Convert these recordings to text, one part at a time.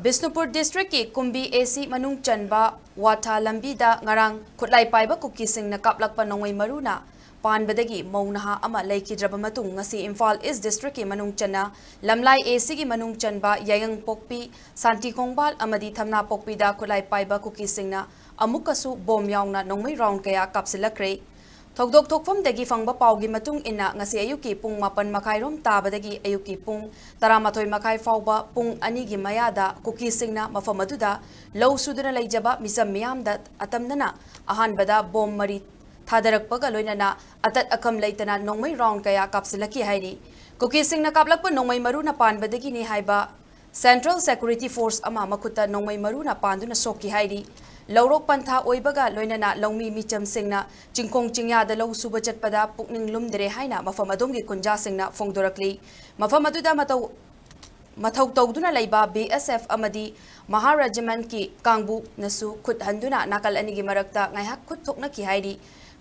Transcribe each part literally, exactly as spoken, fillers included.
ꯕꯤꯁꯅꯨꯄꯨꯔ ꯗꯤꯁꯇ꯭ꯔꯤꯛꯀꯤ ꯀꯨꯝꯕꯤ ꯑꯦ ꯁꯤ ꯃꯅꯨꯡ ꯆꯟꯕ ꯋꯥꯊꯥ ꯂꯝꯕꯤꯗ ꯉꯔꯥꯡ ꯈꯨꯠꯂꯥꯏ ꯄꯥꯏꯕ ꯀꯨꯀꯤꯁꯤꯡꯅ ꯀꯥꯞꯂꯛꯄ ꯅꯣꯡꯃꯩ ꯃꯔꯨꯅ ꯄꯥꯟꯕꯗꯒꯤ ꯃꯧ ꯅꯍꯥ ꯑꯃ ꯂꯩꯈꯤꯗ꯭ꯔꯕ ꯃꯇꯨꯡ, ꯉꯁꯤ ꯏꯝꯐꯥꯜ ꯏꯁ ꯗꯤꯁꯇ꯭ꯔꯤꯛꯀꯤ ꯃꯅꯨꯡ ꯆꯟꯅ ꯂꯝꯂꯥꯏ ꯑꯦ ꯁꯤꯒꯤ ꯃꯅꯨꯡ ꯆꯟꯕ ꯌꯥꯏꯉꯪꯄꯣꯛꯄꯤ, ꯁꯥꯟꯇꯤ ꯈꯣꯡꯕꯥꯜ ꯑꯃꯗꯤ ꯊꯝꯅꯥꯄꯣꯛꯄꯤꯗ ꯈꯨꯠꯂꯥꯏ ꯄꯥꯏꯕ ꯀꯨꯀꯤꯁꯤꯡꯅ ꯑꯃꯨꯛꯀꯁꯨ ꯕꯣꯝ ꯌꯥꯎꯅ ꯅꯣꯡꯃꯩ ꯔꯥꯎꯟ ꯀꯌꯥ ꯀꯥꯞꯁꯤꯜꯂꯛꯈ꯭ꯔꯦ꯫ ꯊꯧꯗꯣꯛ ꯊꯣꯛꯐꯝꯗꯒꯤ ꯐꯪꯕ ꯄꯥꯎꯒꯤ ꯃꯇꯨꯡ ꯏꯟꯅ, ꯉꯁꯤ ꯑꯌꯨꯛꯀꯤ ꯄꯨꯡ ꯃꯥꯄꯟ ꯃꯈꯥꯏꯔꯣꯝ ꯇꯥꯕꯗꯒꯤ ꯑꯌꯨꯛꯀꯤ ꯄꯨꯡ ꯇꯔꯥꯃꯥꯊꯣꯏ ꯃꯈꯥꯏ ꯐꯥꯎꯕ ꯄꯨꯡ ꯑꯅꯤꯒꯤ ꯃꯌꯥꯗ ꯀꯨꯀꯤꯁꯤꯡꯅ ꯃꯐꯝ ꯑꯗꯨꯗ ꯂꯧ ꯁꯨꯗꯨꯅ ꯂꯩꯖꯕ ꯃꯤꯆꯝ ꯃꯤꯌꯥꯝꯗ ꯑꯇꯝꯅꯅ ꯑꯍꯥꯟꯕꯗ ꯕꯣꯝ ꯃꯔꯤ ꯊꯥꯗꯔꯛꯄꯒ ꯂꯣꯏꯅꯅ ꯑꯇꯠ ꯑꯀꯝ ꯂꯩꯇꯅ ꯅꯣꯡꯃꯩ ꯔꯥꯎꯟ ꯀꯌꯥ ꯀꯥꯞꯁꯤꯜꯂꯛꯈꯤ ꯍꯥꯏꯔꯤ꯫ ꯀꯨꯀꯤꯁꯤꯡꯅ ꯀꯥꯞꯂꯛꯄ ꯅꯣꯡꯃꯩ ꯃꯔꯨꯅ ꯄꯥꯟꯕꯗꯒꯤꯅꯤ ꯍꯥꯏꯕ Central Security Force ꯑꯃ ꯃꯈꯨꯠꯇ ꯅꯣꯡꯃꯩ ꯃꯔꯨꯅ ꯄꯥꯟꯗꯨꯅ ꯁꯣꯛꯈꯤ ꯍꯥꯏꯔꯤ꯫ ꯂꯧꯔꯣꯛ ꯄꯟꯊꯥ ꯑꯣꯏꯕꯒ ꯂꯣꯏꯅꯅ ꯂꯧꯃꯤ ꯃꯤꯆꯝꯁꯤꯡꯅ ꯆꯤꯡꯈꯣꯡ ꯆꯤꯡꯌꯥꯗ ꯂꯧ ꯁꯨꯕ ꯆꯠꯄꯗ ꯄꯨꯛꯅꯤꯡ ꯂꯨꯝꯗ꯭ꯔꯦ ꯍꯥꯏꯅ ꯃꯐꯝ ꯑꯗꯣꯝꯒꯤ ꯈꯨꯟꯖꯥꯁꯤꯡꯅ ꯐꯣꯡꯗꯣꯔꯛꯂꯤ꯫ ꯃꯐꯝ ꯑꯗꯨꯗ ꯃꯇꯧ ꯃꯊꯧ ꯇꯧꯗꯨꯅ ꯂꯩꯕ B S F ꯑꯃꯗꯤ ꯃꯍꯥ ꯔꯦꯖꯤꯃꯦꯟꯠꯀꯤ ꯀꯥꯡꯕꯨꯅꯁꯨ ꯈꯨꯠ ꯍꯟꯗꯨꯅ ꯅꯥꯀꯜ ꯑꯅꯤꯒꯤ ꯃꯔꯛꯇ ꯉꯥꯏꯍꯥꯛ ꯈꯨꯠ ꯊꯣꯛꯅꯈꯤ ꯍꯥꯏꯔꯤ꯫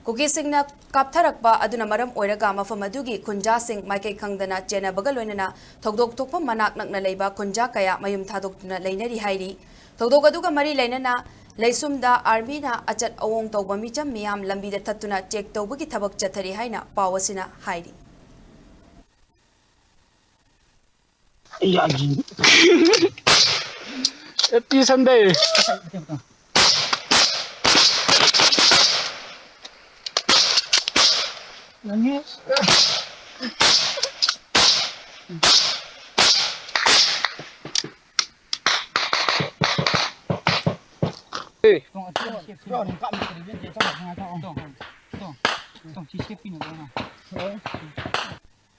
ꯀꯨꯀꯤꯁꯤꯡꯅ ꯀꯥꯞꯊꯔꯛꯄ ꯑꯗꯨꯅ ꯃꯔꯝ ꯑꯣꯏꯔꯒ ꯃꯐꯝ ꯑꯗꯨꯒꯤ ꯈꯨꯟꯖꯥꯁꯤꯡ ꯃꯥꯏꯀꯩ ꯈꯪꯗꯅ ꯆꯦꯟꯅꯕꯒ ꯂꯣꯏꯅꯅ ꯊꯧꯗꯣꯛ ꯊꯣꯛꯐꯝ ꯃꯅꯥꯛ ꯅꯛꯅ ꯂꯩꯕ ꯈꯨꯟꯖꯥ ꯀꯌꯥ ꯃꯌꯨꯝ ꯊꯥꯗꯣꯛꯇꯨꯅ ꯂꯩꯅꯔꯤ ꯍꯥꯏꯔꯤ꯫ ꯊꯧꯗꯣꯛ ꯑꯗꯨꯒ ꯃꯔꯤ ꯂꯩꯅꯅ ꯂꯩꯁꯨꯝꯗ ꯑꯥꯔꯃꯤꯅ ꯑꯆꯠ ꯑꯋꯣꯡ ꯇꯧꯕ ꯃꯤꯆꯝ ꯃꯤꯌꯥꯝ ꯂꯝꯕꯤꯗ ꯊꯠꯇꯨꯅ ꯆꯦꯛ ꯇꯧꯕꯒꯤ ꯊꯕꯛ ꯆꯠꯊꯔꯤ ꯍꯥꯏꯅ ꯄꯥꯎ ꯑꯁꯤꯅ ꯍꯥꯏꯔꯤ꯫ Happy Sunday.